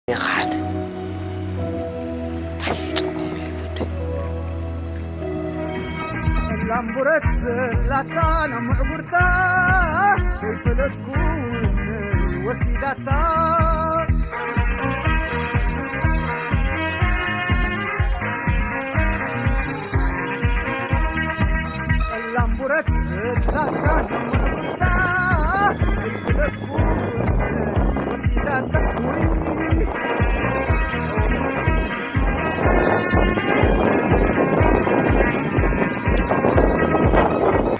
ክሓትት? እንታይ ጸገሙ እዩ ወደይ? ሰላም ቡረት ዘላታ ናብ ምዕጉርታ ዘይፈለጥኩ ወሲዳታ። ጸላም ቡረት ዘላታ ናብ ምዕጉርታ ዘይፈለጥኩ ወሲዳታ። ውይ።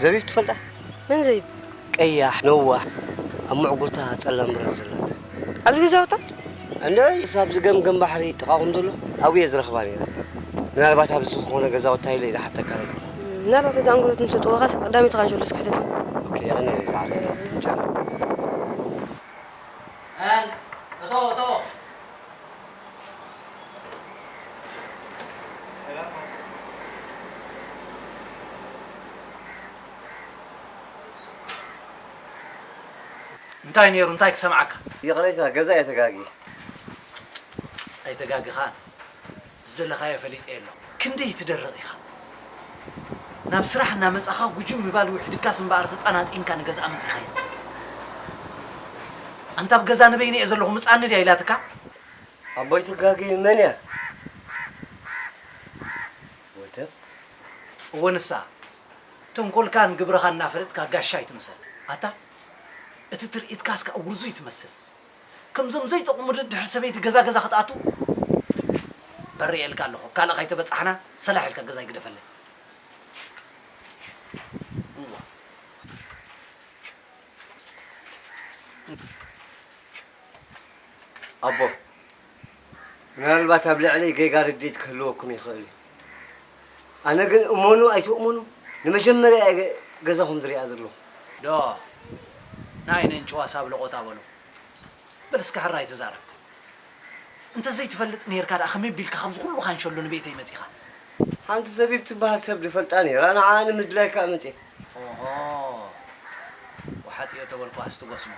ዘቢብ ትፈልጣ? መን ዘቢብ? ቀያሕ፣ ነዋሕ፣ ኣብ ምዕጉርታ ጸላም ብረት ዘላታ። ኣብዚ ገዛውታ? እንደ፣ ኣብዚ ገምገም ባሕሪ ጥቓኹም ዘሎ ኣብኡ እየ ዝረኽባ ነይረ። ምናልባት ኣብዚ ዝኾነ ገዛውታ ኢለ ኢለ ሓተካ ነይረ። ምናልባት እቲ ኣንጎሎት ምስ ወጥወኻስ ቀዳሚት ኻንሸሎ እስኪ ሕተቶ። ኦኬ፣ የቐንየለይ ዝዓርከይ። ቻው። ኣን፣ እቶ፣ እቶ። ሰላም። እንታይ ነይሩ? እንታይ ክሰምዓካ? ይቕሬታ፣ ገዛ እየ ተጋግየ። ኣይተጋግኻን። ዝደለኻዮ ፈሊጠ ኣሎ። ክንደይ ትደርቕ ኢኻ? ናብ ስራሕ እናመጻኻ ጉጅም ምባል ውሒድካስ እምበኣር ተጸናጺንካ ንገዝኣ መጺኻዮ። ኣንታ ኣብ ገዛ ንበይነ እየ ዘለኹ ምጻኒ ድያ ኢላትካ? ኣቦይ ትጋገ መን እያ? ወደብ? እወ ንሳ። ተንኮልካን ግብርኻን እናፈለጥካ ጋሻ ኣይትምሰል። ኣታ እቲ ትርኢትካስ ከኣ ውርዙይ ትመስል። ከምዞም ዘይጠቕሙ ደድሕሪ ሰበይቲ ገዛ ገዛ ክትኣቱ በርየልካ ኣለኹ። ካልእ ከይተበጻሕና ሰላሕ ኢልካ ገዛይ ግደፈለይ። እዋ። ኣቦ፣ ምናልባት ኣብ ልዕለይ ጌጋ ርድኢት ክህልወኩም ይኽእል እዩ። ኣነ ግን እመኑ ኣይትእመኑ፣ ንመጀመርያ እየ ገ-፣ ገዛኹም ዝሪኣ ዘለኹ። ዶ፣ ንዓይ ነንጭዋ ሳብ ለቖታ በሉ። በል እስከ ሕራይ ተዛረብ። እንተ ዘይትፈልጥ ኔርካ ደኣ ከመይ ቢልካ ካብዚ ኩሉ ካንሸሎ ንቤተይ መጺኻ? ሓንቲ ዘቢብ ትበሃል ሰብ ዝፈልጣ ነይራ፣ ንዓኣ ንምድላይ ከኣ መጽየ። ኦሆ፣ ወሓጥዮ ተበልኳስ ትጎስሞ።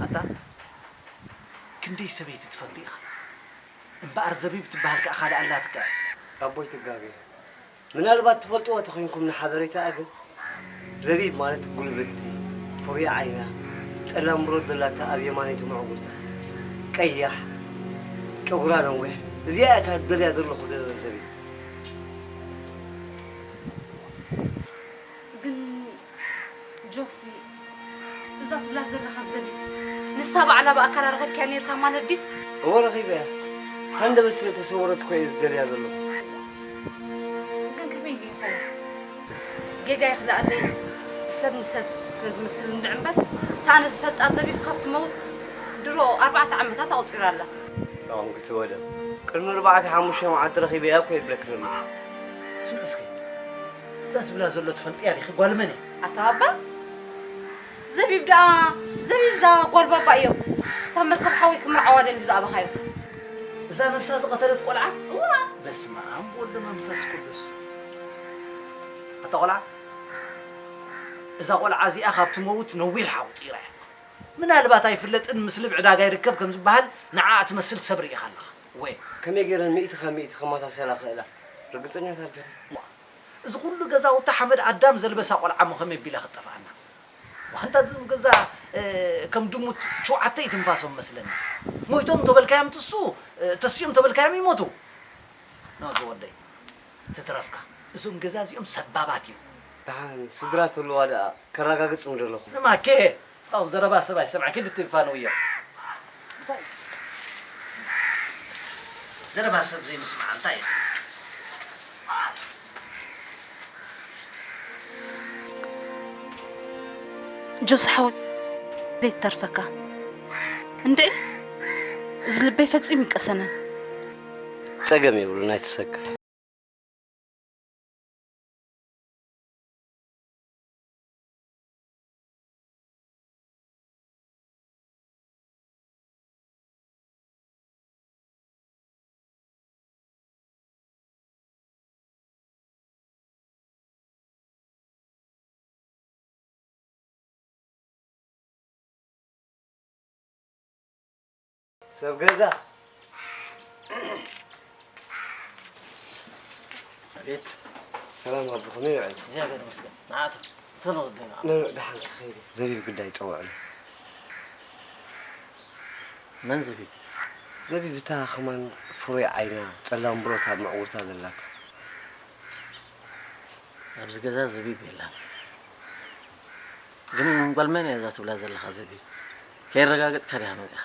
ኣታ፣ ክንደይ ሰበይቲ ትፈልጥ ኢኻ? እምበኣር ዘቢብ ትበሃል ከኣ ካልእ ኣላትካ። ኣቦይ ትጋገ። ምናልባት ትፈልጥዋ ተኾይንኩም ንሓበሬታኣ ግን፣ ዘቢብ ማለት ጉልብቲ፣ ፍሩይ ዓይና፣ ጸላም ብሩር ዘላታ ኣብ የማነይቲ መዕጉርታ፣ ቀያሕ፣ ጨጉራ ነዊሕ፣ እዚኣ እያ እታ ዝደልያ ዘለኹ ዘቢብ። ግን ጆሲ፣ እዛ ትብላ ዘለኻ ዘቢብ፣ ንሳ ባዕላ ብኣካላ ረኺብካያ ኔርካ ማለት ድዩ? እወ፣ ረኺበያ። ሃንደበት ስለ ተሰወረት እኮ እየ ዝደልያ ዘለኹ። ግን ከመይ ኢሉ ይኸውን? ጌጋ ይኽልኣለይ፣ ሰብ ንሰብ ስለ ዝመስል እንድዒ እምበር፣ እታ ኣነ ዝፈልጣ ዘቢብ ካብ ትመውት ድሮ ኣርባዕተ ዓመታት ኣቑጺራ ኣላ። ጠቐምኪ ትወደብ። ቅድሚ ኣርባዕተ ሓሙሽተ መዓልቲ ረኺበያ እኮ እየ ዝብለኪ ዘለኹ። ስምዒ እስኪ፣ እዛ ዝብላ ዘሎ ትፈልጥያ ዲኺ? ጓል መን እያ? ኣታ ኣባ፣ ዘቢብ ደኣ፣ ዘቢብ እዛ ጓል ባባ እዮም። እታ መርከብ ሓወይ ክምርዓዋ ደልዩ ዝኣበኻዮ። እዛ ነብሳ ዝቐተለት ቆልዓ? እዋ። በስመ ኣብ ወወልድ ወመንፈስ ቅዱስ። ኣታ ቆልዓ፣ እዛ ቆልዓ እዚኣ ካብ ትመውት ነዊሕ ኣቑጺራ እያ። ምናልባት ኣይፍለጥን፣ ምስ ልብ ዕዳጋ ይርከብ ከም ዝበሃል ንዓኣ ትመስል ሰብ ርኢኻ ኣለኻ። ወይ። ከመይ ገይረን ሚእቲ ካብ ሚእቲ ከመሳሰላ ክእላ? ርግጸኛታት ዲኹም? ዋ፣ እዚ ኩሉ ገዛውቲ ሓመድ ኣዳም ዘልበሳ ቆልዓ እሞ ከመይ ኣቢላ ክትጠፍኣና? ዋንታ ዝም ገዛ፣ እ፣ ከም ድሙት ሸውዓተ ይትንፋሶም መስለኒ። ሞይቶም ተበልካዮም ትሱ፣ እ፣ ተስዮም ተበልካዮም ይሞቱ። ኖ ዝወደይ፣ ትትረፍካ። እዞም ገዛ እዚኦም ሰባባት እዮም። ደሓን ስድራ ተለዋ ደኣ ከረጋግጽ ምደለኹ። ንማኬ፣ እስኻው ዘረባ ሰብ ኣይሰምዐ፣ ኪድ እትንፋነው እዮም። እንታይ? ዘረባ ሰብ ዘይምስማዕ እንታይ እዩ? ጆስ ሓወይ፣ ዘይተርፈካ። እንድዒ፣ እዚ ልበይ ፈጺሙ ይቀሰነን። ጸገም የብሉን፣ ኣይትሰከፍ። ሰብ ገዛ። ኣቤት። ሰላም ኣቦ፣ ከመይ ውዒልኩም? እግዚኣብሔር ይመስገን። ንዓቱ፣ እቲ ንወደና። ን-፣ ደሓን ክትኸይድ። ዘቢብ ግዳይ ጸውዕሉ። መን ዘቢብ? ዘቢብ እታ ከማን ፍሩይ ዓይና፣ ጸላም ብሮት ኣብ መዕውርታ ዘላታ። ኣብዚ ገዛ ዘቢብ የላን። ግን ጓል መን እያ እዛ ትብላ ዘለኻ ዘቢብ? ከየረጋገጽካ ዲኻ መጺኻ?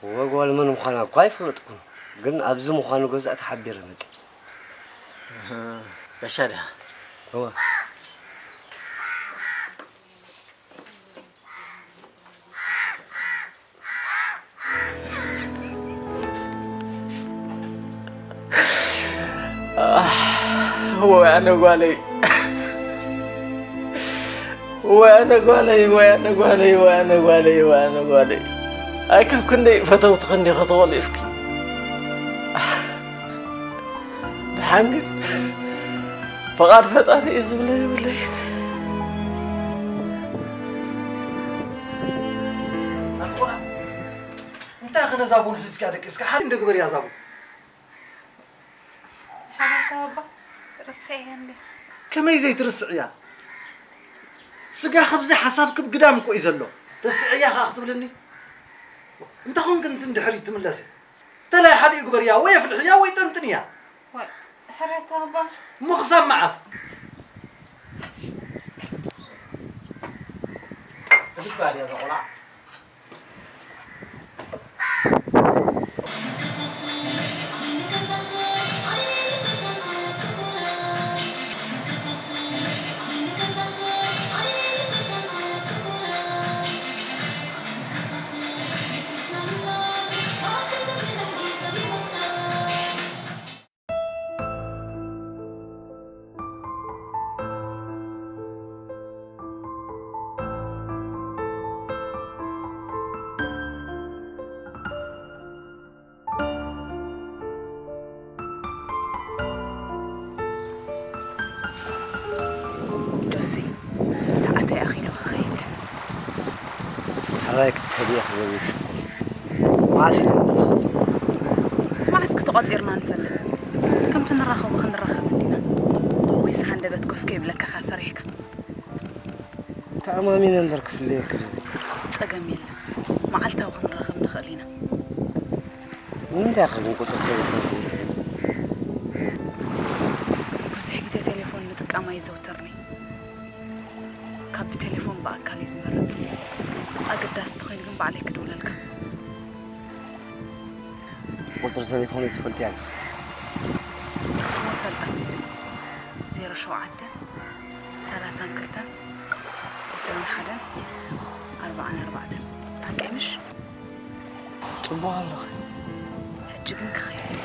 እወ፣ ጓል መን ምዃና እኳ ኣይፈለጥኩን። ግን ኣብዚ ምዃኑ ገዛ ተሓቢረ መጺእ። እህ፣ ጋሻ ዲኻ? እወ። ወይ ኣነ ጓለይ፣ ወይ ኣነ ጓለይ፣ ወይ ኣነ ጓለይ፣ ወይ ኣነ ጓለይ፣ ወይ ኣነ ጓለይ። ኣይ ካብ ክንደይ ፈተውትኺ እንዲኺ ተቖሊፍኪ። ደሓን ግን ፍቓድ ፈጣሪ እዩ ዝብሎ የብለይን። ኣቲ ቆልዓ፣ እንታይ ኸ ነዛ ቡን ሒዝኪያ ደቂስካ? ሓደ እንደ ግበርያ እዛ ቡን። ሓበርካ ባባ፣ ረስዐያ እንዴ? ከመይ ዘይትርስዕያ? ስጋ ኸብዚ ሓሳብ ክብ ግዳም እኮ እዩ ዘሎ። ርስዕያ ኸኣ ክትብልኒ? እንታይ ኾንክ እንትን ድሕሪት ትምለሲ? ተላይ ሓዲኡ ግበርያ፣ ወይ ኣፍልሕያ ወይ ጠንጥንያ። ዋይ፣ ሕረታ እባ። እሞ ክሳብ መዓስ? ልባ ድያ እዛ ቆልዓ? ጆሲ፣ ሰዓተይ ኣኺሉ ክኸይድ። ሕራይ ክትከዲ ኢኺ ዘቢብ ሽኮር። መዓስ እዩ? መዓስ ክትቆጺርና ንፈልጥ? ከምቲ ንራኸቦ ክንራኸብ እንዲና? ወይስ ሃንደበት ኮፍ ከይብለካ ከ ፈሪሕካ? ተኣማሚነ እምበር ክፍለየኪ ድዩ? ጸገም የለን። መዓልታዊ ክንራኸብ ንኽእል ኢና። ንምንታይ ኢኺ ግን ቁጽሪ ተሌፎን ዘይትህብኒ? ብዙሕ ግዜ ቴሌፎን ምጥቃም ኣየዘውተርን'የ። ካብ ብቴሌፎን ብኣካል እየ ዝመርጽ። ኣገዳሲ እንተኾይኑ ግን ባዕለይ ክድውለልካ። ቁጽሪ ተሌፎነይ ትፈልጥያ ዲኺ? እወ እፈልጣ። ዜሮ ሸውዓተ፣ ሰላሳን ክልተን፣ ዕስራን ሓደን፣ ኣርባዓን ኣርባዕተን። ሓቀይ ምሽ? ጽቡቕ ኣለኺ። ሕጂ ግን ክኸይድ።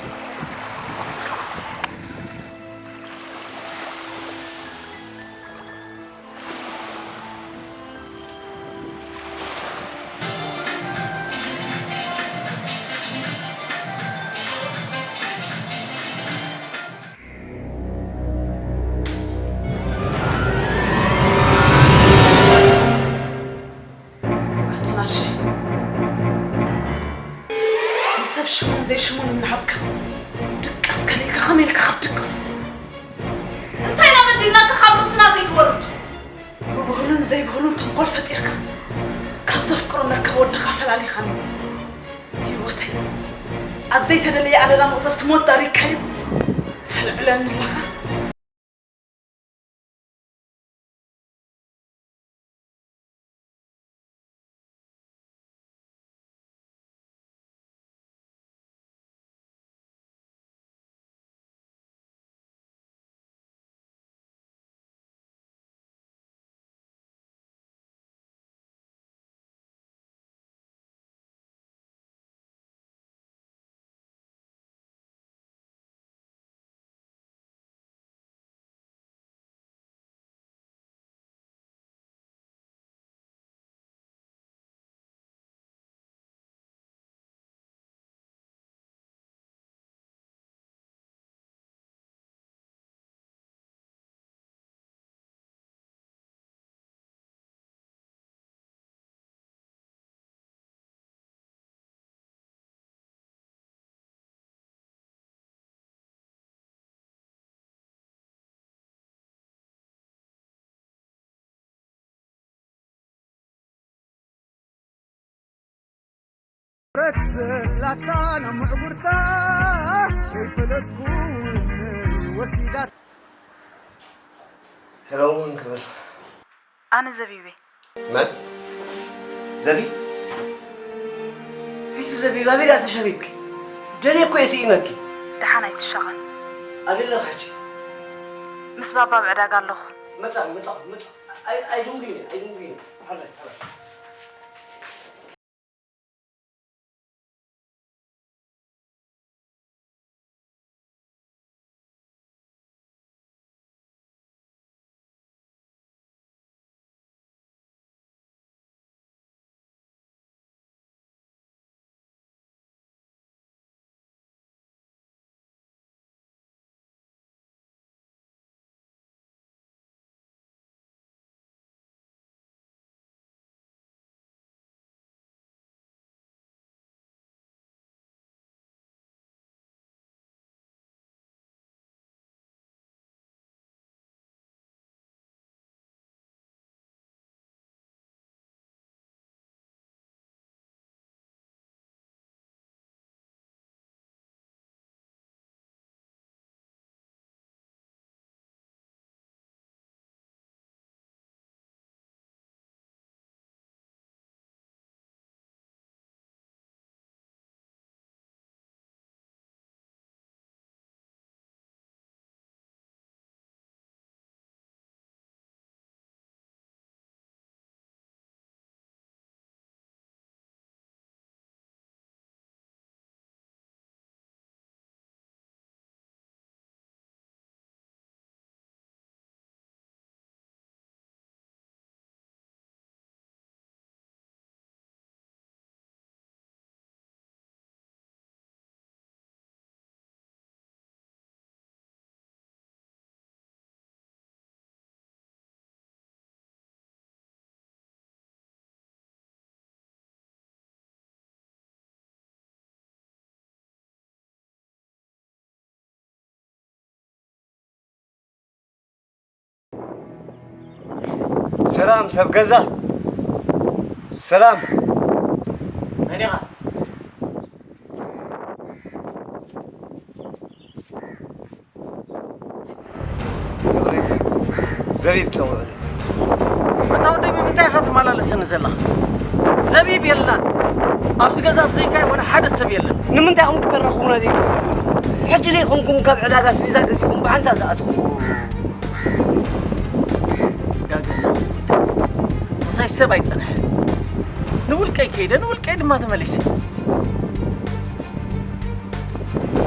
ኣቶ ናሸ፣ ንሰብ ሽሙን ዘይሽሙን እናሃብካ ድቃስ ከሊእካ ከመይ ኢልካ ካብ ድቅስ? እንታይ ኢና በዲልናካ ካብ ርእስና ዘይትወርድ? ብብህሉን ዘይብህሉን ተንኮል ፈጢርካ ካብ ዘፍቅሮ መርከብ ወድኻ ፈላሊኻኒ። ህይወተይ ኣብ ዘይተደለየ ኣደዳ መቕዘፍቲ ሞት ዳሪግካዮ ተልዕለኒ ኣለኻ። ብረት ዘላታ ናብ ምዕጉርታ ከይፈለጥኩ እውን ወሲዳት። ሄሎ፣ እውን ክብል። ኣነ ዘቢበይ። መን? ዘቢብ? እቲ ዘቢብ ኣበይ ደኣ ተሸሪብኪ? ደልየ እኮ እየ ስኢነኪ። ደሓን ኣይትሻቐል። ኣበይ ኣለኺ ሕጂ? ምስ ባባ ኣብ ዕዳጋ ኣለኹ። መጻኹ፣ መጻኹ፣ መጻኹ። ኣይ-፣ ኣይድንጉይኒ፣ ኣይድንጉይኒ። ሓራይ፣ ሓራይ። ሰላም ሰብ ገዛ። ሰላም። መን ኢኻ? ዘቢብ ጸውዑኒ። ኣታ ወደይ፣ ብምንታይ ኢኻ ትመላለሰኒ ዘለኻ? ዘቢብ የላን። ኣብዚ ገዛ ብዘይካይ ወላ ሓደ ሰብ የለን። ንምንታይ ኢኹም ክተራኽቡና ዘይትኽእሉ? ሕጂ ደይኮንኩም ካብ ዕዳጋ ኣስቤዛ ገዚእኩም ብሓንሳእ ዝኣትኹም? ጋገ። ምሳይ ሰብ ኣይጸንሐ። ንውልቀይ ከይደ፣ ንውልቀይ ድማ ተመሊሰ።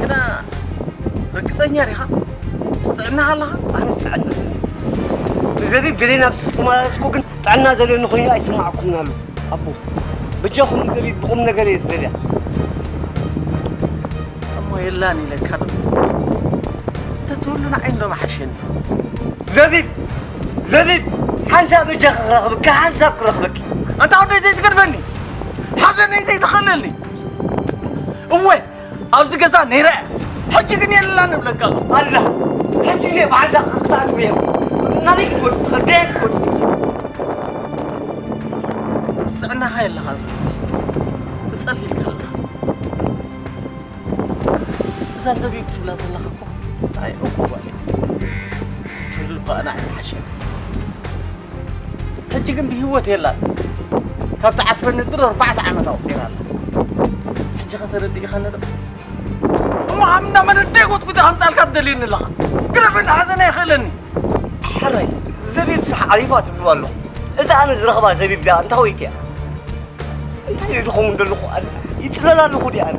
ግና ርግጸኛ ዲኻ? ምስ ጥዕናኻ ኣለኻ? ኣነስ ጥዕና ኣለኒ። ብዘቢብ ገሌ ናብ ዝተመላለስኩ ግን ጥዕና ዘለኒ ኮይኑ ኣይስማዓኩምን ኣሎ። ኣቦ፣ በጃኹም ንዘቢብ ብቁም ነገር እየ ዝደልያ። እሞ የላን ኢለካ ዶ? ተትህሉ ንዓይ እንዶ ምሓሸኒ። ዘቢብ! ዘቢብ! ሓንሳብ በጃኻ ክረኽበኪ፣ ሓንሳብ ክረኽበኪ። ኣንታ ወደይ ዘይትገድፈኒ! ሓዘነይ ዘይትኸለኒ! እወ፣ ኣብዚ ገዛ ነይራ እያ። ሕጂ ግን የላን እብለካ ኣለኹ። ኣላ፣ ሕጂ እኔ ብሓንሳብ ክትኣትው እየ። ናበይ ክትወጽእ ትኽእል? ደየን ክትወጽእ ትኽእል? ምስ ጥዕናኻ የለኻ፣ ትጸልእ ኣለኻ። እዛ ዘቢብ ትብላ ዘለኻ እኮ ንዓይ እኩባ እያ። ትብል እኳ ንዓይ ሓሸ። ሕጂ ግን ብህይወት የላን። ካብ ትዓርፈኒ ድሮ ኣርባዕተ ዓመት ኣቑጺራ ኣላ። ሕጂ ኸ ተረዲእኻኒ ዶ? እሞ ሃምና መን ደይ ጎጥጉጢ ከምጻልካ ትደልየኒ ኣለኻ? ግረፈኒ፣ ሓዘን ኣይኽእለኒ። ሕራይ፣ ዘቢብ ሳሕ ዓሪፋ ትብልዋ ኣለኹ። እዛ ኣነ ዝረኽባ ዘቢብ ደኣ እንታወይቲ እያ? እንታይ ኢሉ ድኸውን ደለኹ ኣነ? ይጽለል ኣለኹ ድየ ኣነ?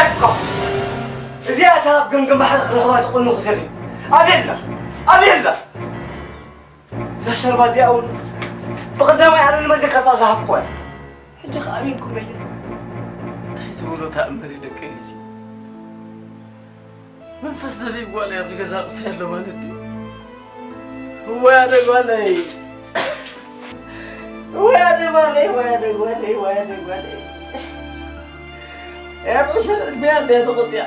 እኮ እዚኣ እታ ኣብ ገምገም ባሕሪ ክረኽባ ዝቐነኹ ሰብ እዩ። ኣበይ ኣላ? ኣበይ ኣላ? እዛ ሸርባ እዚኣ እውን ብቐዳማይ ዓለም ንመዘከርታ ዝሃብኩዋ እያ። ሕጂ ኸኣ ኣሚንኩም ነይር። እንታይ ዝበሎ ተኣምር እዩ ደቀይ እዚ? መንፈስ ዘቢብ ጓል እያ ኣብዚ ገዛ ቁስያ ኣሎ ማለት እዩ። ወይ ኣደ ጓለይ፣ ወይ ኣደ ጓለይ፣ ወይ ኣደ ጓለይ፣ ወይ ኣደ ጓለይ። እያ ቁሸት ዕድመያ እንድያ ተቆፅያ።